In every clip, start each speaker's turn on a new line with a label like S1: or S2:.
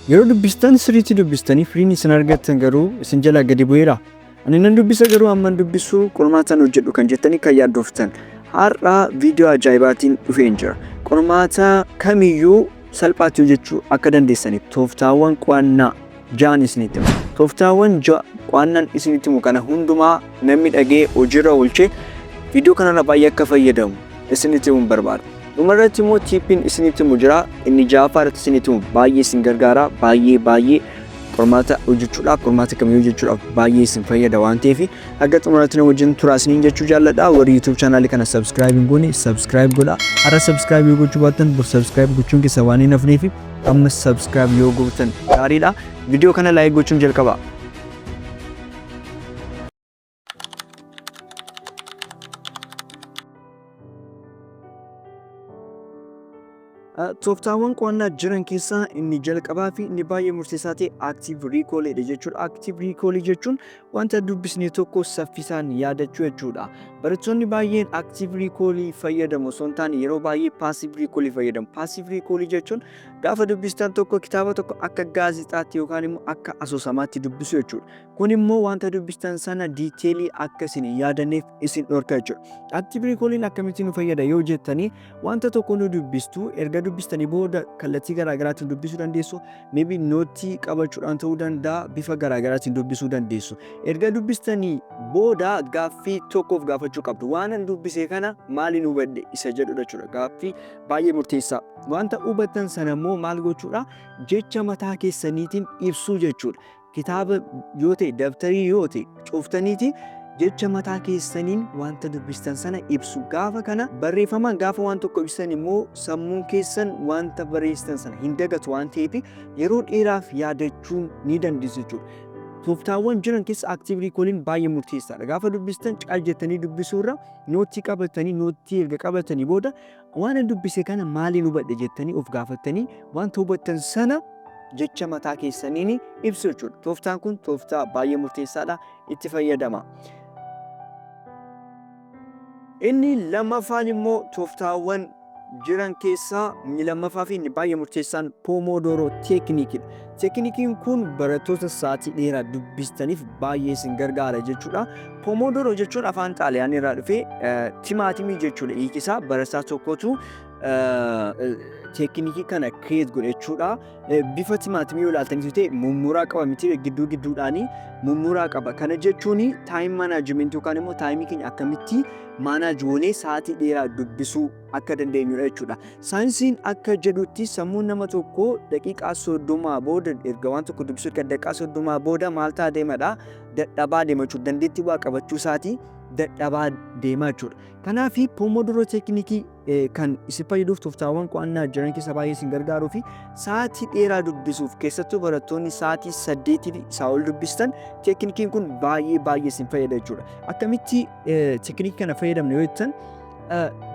S1: Yeroo dubbistan sirriitti dubbistanii firiin isin argattan garuu isin jalaa gadi bu'eera. Ani nan dubbisa garuu amman dubbisu qormaataan hojjedhu kan jettanii kan yaaddoftan. Har'a viidiyoo ajaa'ibaatiin dhufeen jira. Qormaata kamiyyuu salphaatti hojjechuu akka dandeessaniif tooftaawwan qo'annaa ja'an isinitti hima. Tooftaawwan ja'a qo'annaan isinitti himu kana hundumaa namni dhaga'ee hojiirra oolche viidiyoo kanarra baay'ee akka fayyadamu isinitti himuun barbaada. Dhumarratti immoo tiippiin isinitti himu jira. Inni ja'affaa irratti isinitti himu baay'ee isin gargaara. Baay'ee baay'ee qormaata hojjechuudhaaf, qormaata kamiyyuu hojjechuudhaaf baay'ee isin fayyada waan ta'eef haga xumuraatti na wajjin turaa isiniin jechuu jaalladha. Warri YouTube chaanaalii kana subscribe hin goone subscribe godha. Har'a subscribe yoo gochuu baattan bor subscribe gochuun keessa waan hin hafneef amma subscribe yoo gootan gaariidha. Viidiyoo kana like gochuun jalqaba. Tooftaawwan qo'annaa jiran keessaa inni jalqabaa fi inni baay'ee murteessaa ta'e active recall dha jechuudha. Active recall jechuun wanta dubbisne tokko saffisaan yaadachuu jechuudha. Barattoonni baay'een active recall fayyadamu osoo hin taane yeroo baay'ee passive recall fayyadamu. Passive recall jechuun gaafa dubbistan tokko kitaaba tokko akka gaazexaatti yookaan immoo akka asoosamaatti dubbisu jechuudha. Kun immoo wanta dubbistan sana diiteelii akka isin hin yaadanneef isin dhorka jechuudha. Active recalliin akkamitti nu fayyada yoo jettanii, wanta tokko nu dubbistu, erga dubbistanii booda kallattii garaa garaatiin dubbisuu dandeessu. Maybe nootii qabachuudhaan ta'uu danda'a, bifa garaa garaatiin dubbisuu dandeessu. Erga dubbistanii booda gaaffii tokkoof gaafachuu qabdu. Waanan dubbise kana maaliin hubadhe isa jedhudha jechuudha. Gaaffii baay'ee murteessaa. Wanta hubattan sana immoo maal gochuudha? Jecha mataa keessaniitiin ibsuu jechuudha. Kitaaba yoo ta'e, dabtarii yoo ta'e cuftaniiti jecha mataa keessaniin wanta dubbistan sana ibsu. Gaafa kana barreeffamaan gaafa waan tokko ibsitan immoo sammuun keessan wanta barreessitan sana hin dagatu waan ta'eef yeroo dheeraaf yaadachuu ni dandeessu jechuudha. Tooftaawwan jiran keessa active recalling baay'ee murteessaadha. Gaafa dubbistan cal jettanii dubbisuu irra nootii qabatanii, nootii erga qabatanii booda waan dubbise kana maaliin hubadhe jettanii of gaafattanii wanta hubattan sana jecha mataa keessaniin ibsu jechuudha. Tooftaan kun tooftaa baay'ee murteessaadha. Itti fayyadama. Inni lammaffaan immoo tooftaawwan jiran keessaa inni lammaffaa fi inni baay'ee murteessaan Pomodoro teekniikidha. Teekniikiin kun barattoota sa'aatii dheeraa dubbistaniif baay'ee isin gargaara jechuudha. Pomodoro jechuun afaan Xaaliyaanii irraa dhufee timaatimii jechuudha hiiki isaa. Barataa tokkotu teeknikii kana create godhe jechuudha. Bifa timaatimii yoo ilaaltanitu ta'e mummuraa qaba miti, gidduu gidduudhaanii mummuraa qaba. Kana jechuun time management yookaan immoo taayimii keenya akkamitti manage goonee sa'aatii dheeraa dubbisuu akka dandeenyudha jechuudha. Saayinsiin akka jedhutti sammuun nama tokkoo daqiiqaa 30 booda, erga waan tokko dubbisuu erga daqiiqaa 30 booda maal ta'a deemadha? Dadhabaa deema jechuudha. Dandeettii waa qabachuu isaatii dadhabaa deema jechuudha. Kanaaf Pomodoro teeknikii kan isin fayyaduuf, tooftaawwan qo'annaa jiran keessa baay'ee isin gargaaruu fi sa'aatii dheeraa dubbisuuf, keessattuu barattoonni sa'aatii 8 fi isaa ol dubbistan teeknikiin kun baay'ee baay'ee isin fayyada jechuudha. Akkamitti teeknikii kana fayyadamna yoo jettan,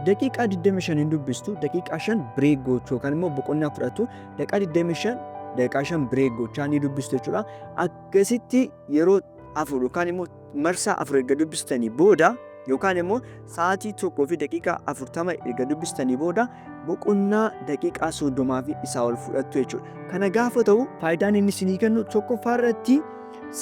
S1: daqiiqaa 25 hin dubbistu, daqiiqaa 5 break gochuu yookaan immoo boqonnaa fudhatu, daqiiqaa 25 daqiiqaa 5 break gochaa ni dubbistu jechuudha. Akkasitti yeroo 4 yookaan immoo marsaa 4 erga dubbistanii booda yookaan immoo sa'aatii 1 fi daqiiqaa 40 erga dubbistanii booda boqonnaa daqiiqaa 30 fi isaa ol fudhattu jechuudha. Kana gaafa ta'u faayidaan inni isinii kennu tokkoffaa irratti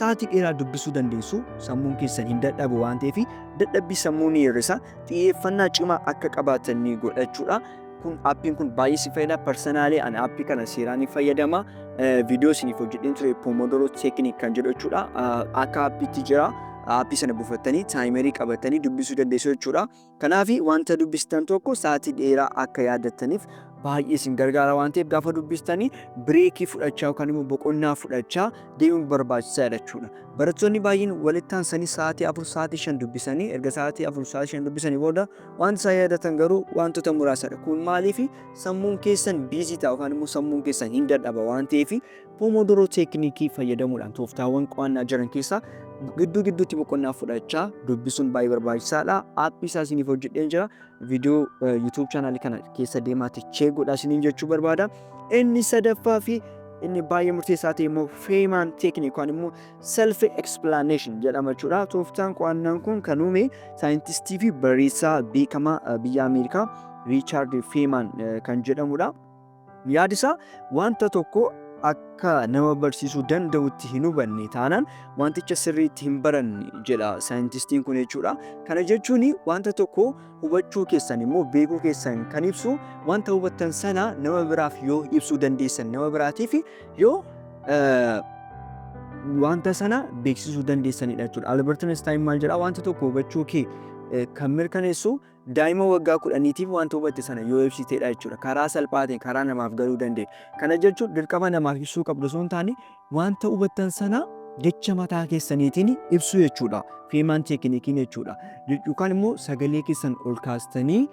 S1: sa'aatii dheeraa dubbisuu dandeessu. Sammuun keessan hin dadhabu waan ta'eef dadhabbii sammuu ni hir'isa. Xiyyeeffannaa cimaa akka qabaatan ni godha jechuudha. Kun aappiin kun baay'ee si fayyada. Parsanaalee ani aappii kana seeraan ni fayyadama. Viidiyoo isiniif hojjedheen ture, Pomodoro Technique kan jedhu jechuudha. Akka aappiitti jira. Aappii sana buufattanii taayimerii qabattanii dubbisuu dandeessu jechuudha. Kanaaf wanta dubbistan tokko sa'aatii dheeraa akka yaadattaniif baay'ee isin gargaara waan ta'eef gaafa dubbistanii bireekii fudhachaa yookaan immoo boqonnaa fudhachaa deemuun barbaachisaadha jechuudha. Barattoonni baay'een walitti aansanii sa'aatii 4, sa'aatii 5 dubbisanii, erga sa'aatii 4, sa'aatii 5 dubbisanii booda wanti isaan yaadatan garuu wantoota muraasadha. Kun maaliif? Sammuun keessan biizii ta'a yookaan immoo sammuun keessan hin dadhaba waan ta'eef Pomodoro teeknikii fayyadamuudhaan tooftaawwan qo'annaa jiran keessaa gidduu gidduutti boqonnaa fudhachaa dubbisuun baay'ee barbaachisaadha. Aappii isaa isiniif hojjedheen jira. Viidiyoo YouTube chaanaalii kana keessa deemaati check godhaa isiniin jechuu barbaada. Inni sadaffaa fi inni baay'ee murteessaa ta'e immoo Feynman technique yookaan immoo self explanation jedhama jechuudha. Tooftaan qo'annaan kun kan uume saayintistii fi barreessaa beekamaa biyya Ameerikaa Riichaard Feynman kan jedhamudha. Yaadi isaa wanta tokko Akka nama barsiisuu danda'utti hin hubanne taanaan, wanticha sirriitti hin baranne jedha saayintistiin kun jechuudha. Kana jechuun wanta tokko hubachuu keessan immoo beekuu keessan kan ibsu wanta hubattan sana nama biraaf yoo ibsuu dandeessan, nama biraatiif yoo wanta sana beeksisuu dandeessanidha jechuudha. Albert Einstein maal jedhaa? Wanta tokko hubachuu kee kan mirkaneessu daa'ima waggaa 10tiif wanta hubatte sana yoo ibsiteedha jechuudha. Karaa salphaa ta'een, karaa namaaf galuu danda'e. Kana jechuun dirqama namaaf ibsuu qabdu osoo hin taane, wanta hubattan sana jecha mataa keessaniitiin ibsuu jechuudha. Feynman techniqueiin jechuudha. Yookaan immoo sagalee keessan ol kaastanii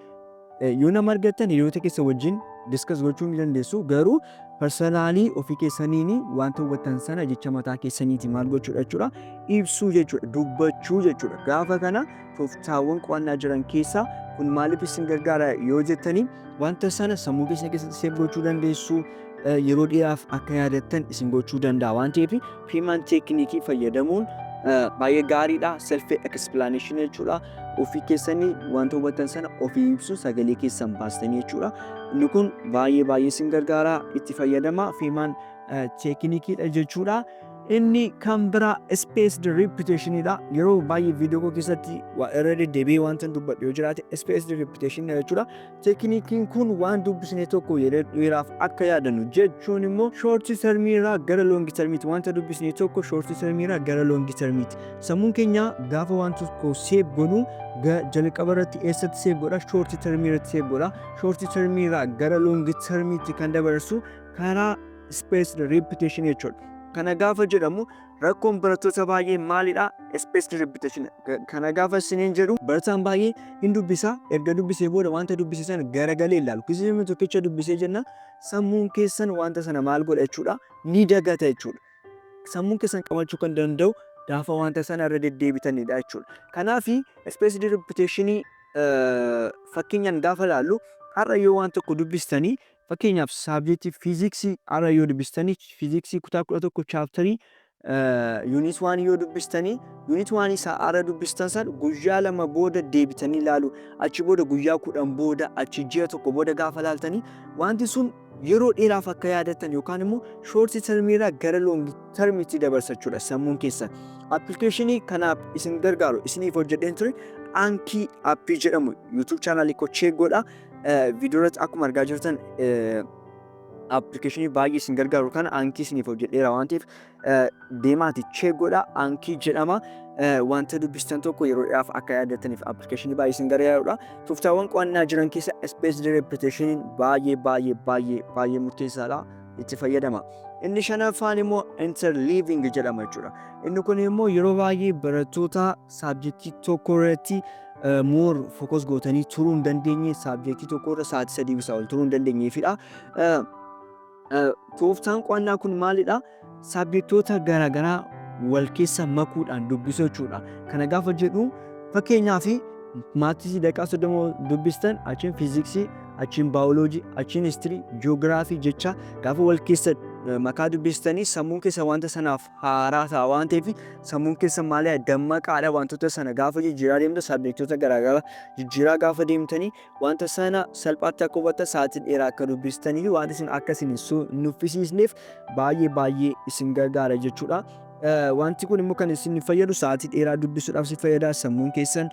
S1: yoo nama argattan hiriyoota keessa wajjin discuss gochuu ni dandeessu. Garuu personally ofii keessaniin wanta hubattan sana jecha mataa keessaniitiin maal gochuudha jechuudha? Ibsuu jechuudha. Dubbachuu jechuudha. Gaafa kana tooftaawwan qo'annaa jiran keessaa kun maaliif isin gargaara yoo jettanii, wanta sana sammuu keessan keessatti save gochuu dandeessu, yeroo dheeraaf akka yaadattan isin gochuu danda'a waan ta'eef, Feynman technique fayyadamuun baay'ee gaariidha. Self explanation jechuudha. Ofii keessanii wanta hubattan sana ofii ibsu, sagalee keessan baastanii jechuudha. Inni kun baay'ee baay'ee isin gargaara, itti fayyadama. Feynman techniqueidha jechuudha. Inni kan biraa spaced repetitionidha. Yeroo baay'ee viidiyoo koo keessatti irra deddeebi'ee wanta dubbadhu yoo jiraate spaced repetition jechuudha. Techniqueiin kun waan dubbisne tokko yeroo dheeraaf akka yaadannu jechuun immoo short termii irraa gara long termiitti, wanta dubbisne tokko short termii irraa gara long termiitti. Sammuun keenya gaafa waan tokko save godhu jalqaba irratti eessatti save godha? Short termii irratti save godha. Short termii irraa gara long termiitti kan dabarsu karaa spaced repetition jechuudha. Kana gaafa jedhamu rakkoon barattoota baay'ee maalidha? Spaced repetition. Kana gaafa isiniin jedhu, barataan baay'ee hin dubbisa. Erga dubbisee booda wanta dubbise sana garagalee ilaalu. Kitaabni tokkicha dubbisee jenna, sammuun keessan wanta sana maal godha jechuudha? Ni dagata jechuudha. Sammuun keessan qabachuu kan danda'u gaafa wanta sana irra deddeebitanidha jechuudha. Kanaaf spaced repetitionii fakkeenyaan gaafa ilaallu, har'a yoo waan tokko dubbistanii, fakkeenyaaf subjectii fiiziksii har'a yoo dubbistanii, fiiziksii kutaa 11 chapterii unit 1 yoo dubbistanii, unit 1 isaa har'a dubbistan san guyyaa 2 booda deebitanii ilaalu. Achi booda guyyaa 10 booda, achi ji'a tokko booda gaafa ilaaltanii, wanti sun yeroo dheeraaf akka yaadattan yookaan immoo short termiirraa gara long termiitti dabarsachuudha sammuun keessan. Applicationii kanaaf isin gargaaru isiniif hojjedheen ture. Anki appii jedhamu YouTube channelii koo check godha. Viidiyoo irratti akkuma argaa jirtan applicationii baay'ee isin gargaaru kana Anki isiniif hojjedheera waan ta'eef, deemaati check godha. Anki jedhama. Wanta dubbistan tokko yeroo dheeraaf akka yaadataniif applicationii baay'ee isin gargaarudha. Tooftaawwan qo'annaa jiran keessa spaced repetitioniin baay'ee baay'ee baay'ee baay'ee murteessaadha. Itti fayyadama. Inni shanaffaan immoo interleaving jedhama jechuudha. Inni kun immoo yeroo baay'ee barattoota subjectii tokko irratti more focus gootanii turuu hin dandeenye, subjectii tokko irra sa'aatii 3 isaa ol turuu hin dandeenyeefidha. Tooftaan qo'annaa kun maalidha? Subjectoota garaagaraa wal keessa makuudhaan dubbisuu jechuudha. Kana gaafa jedhu, fakkeenyaaf mathsii daqiiqaa 30 dubbistan, achiin fiiziksii, achiin baayoloojii, achiin history, jiyoogiraafii jecha gaafa wal keessa makaa dubbistanii, sammuun keessa wanta sanaaf haaraa ta'a waan ta'eef, sammuun keessa maali dammaqaadha. Wantoota sana gaafa jijjiiraa deemtu, subjectoota garaagaraa jijjiiraa gaafa deemtanii, wanta sana salphaatti akka hubattan, sa'aatii dheeraa akka dubbistanii fi wanta isin akka isin hin nuffisiisneef baay'ee baay'ee isin gargaara jechuudha. Wanti kun immoo kan isin fayyadu sa'aatii dheeraa dubbisuudhaaf si fayyada. Sammuun keessan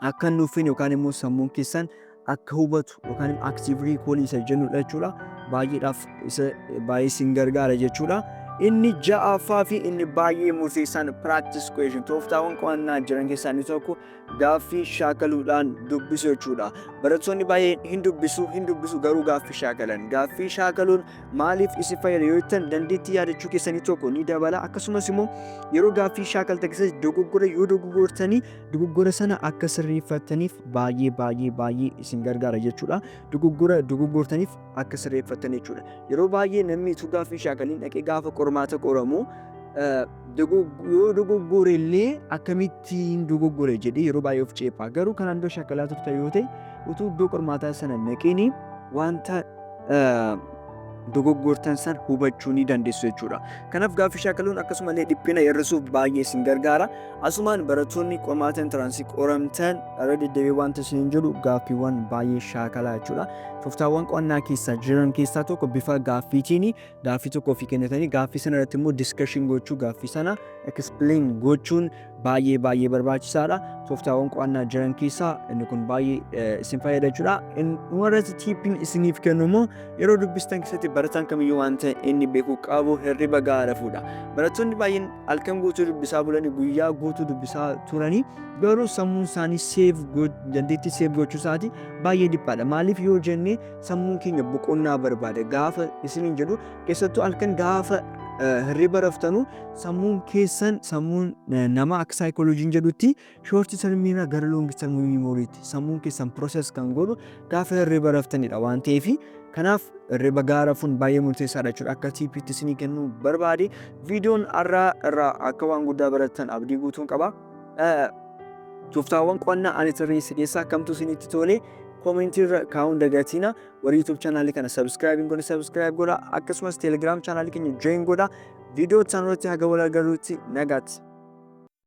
S1: akka hin nuffine yookaan immoo sammuun keessan akka hubatu yookaan immoo active recall isa jennudha jechuudha. Baay'eedhaaf isa baay'ee isin gargaara jechuudha. Inni ja'affaa fi inni baay'ee murteessaan practice question. Tooftaawwan qo'annaa jiran keessaa inni tokko gaaffii shaakaluudhaan dubbisu jechuudha. Barattoonni baay'een hin dubbisu, hin dubbisu, garuu gaaffii shaakalan. Gaaffii shaakaluun maaliif isin fayyada yoo jettan, dandeettii yaadachuu keessanii tokko ni dabala. Akkasumas immoo yeroo gaaffii shaakaltan keessatti dogoggora yoo dogoggortanii, dogoggora sana akka sirreeffattaniif baay'ee baay'ee baay'ee isin gargaara jechuudha. Dogoggora dogoggortaniif akka sirreeffattan jechuudha. Yeroo baay'ee namni utuu gaaffii shaakaliin dhaqee gaafa qormaata qoramu, yoo dogoggore illee akkamittiin dogoggore jedhee yeroo baay'ee of ceephaa. Garuu kanaan dura shaakalaa turte yoo ta'e, utuu iddoo qormaataa sana naqini wanta Dogoggortan san hubachuu ni dandeessu jechuudha. Kanaaf gaaffii shaakaluun akkasumallee dhiphina hir'isuuf baay'ee isin gargaara. Asumaan barattoonni qormaata entrance qoramtan, irra deddeebi'ee wanta isiniin jedhu, gaaffiiwwan baay'ee shaakalaa jechuudha. Tooftaawwan qo'annaa keessaa jiran keessaa tokko bifa gaaffiitiin gaaffii tokko ofii kennitanii, gaaffii sana irratti immoo discussion gochuu, gaaffii sana explain gochuun baay'ee baay'ee barbaachisaadha. Tooftaawwan qo'annaa jiran keessaa inni kun baay'ee isin fayyada jechuudha. Dhumarratti tipiin isiniif kennu immoo, yeroo dubbistan keessatti barataan kamiyyuu wanta inni beekuu qabu hirriba gahaa rafuudha. Barattoonni baay'een halkan guutuu dubbisaa bulanii, guyyaa guutuu dubbisaa turanii, garuu sammuun isaanii save dandeettii save gochuu isaati baay'ee dhiphaadha. Maaliif yoo jenne, sammuun keenya boqonnaa barbaada gaafa isiniin jedhu, keessattuu halkan gaafa hirriba raftanu sammuun keessan, sammuun nama akka saayikooloojiin jedhutti short termiirraa gara long term memoryitti sammuun keessan process kan godhu gaafa hirriba raftanidha waan ta'eef, kanaaf hirriba gahaa rafuun baay'ee murteessaadha jechuudha. Akka tipiitti isinii kennuu barbaade. Viidiyoon har'aa irraa akka waan guddaa barattan abdii guutuun qaba. Tooftaawwan qo'annaa ani tarreesse keessaa kamtu isinitti tole? Commentii irra kaa'uun dagatina. Warri YouTube channelii kana subscribe hin godhe subscribe godha. Akkasumas Telegram channelii keenya join godha. Viidiyoo irratti haga wal agarruutti nagaatti.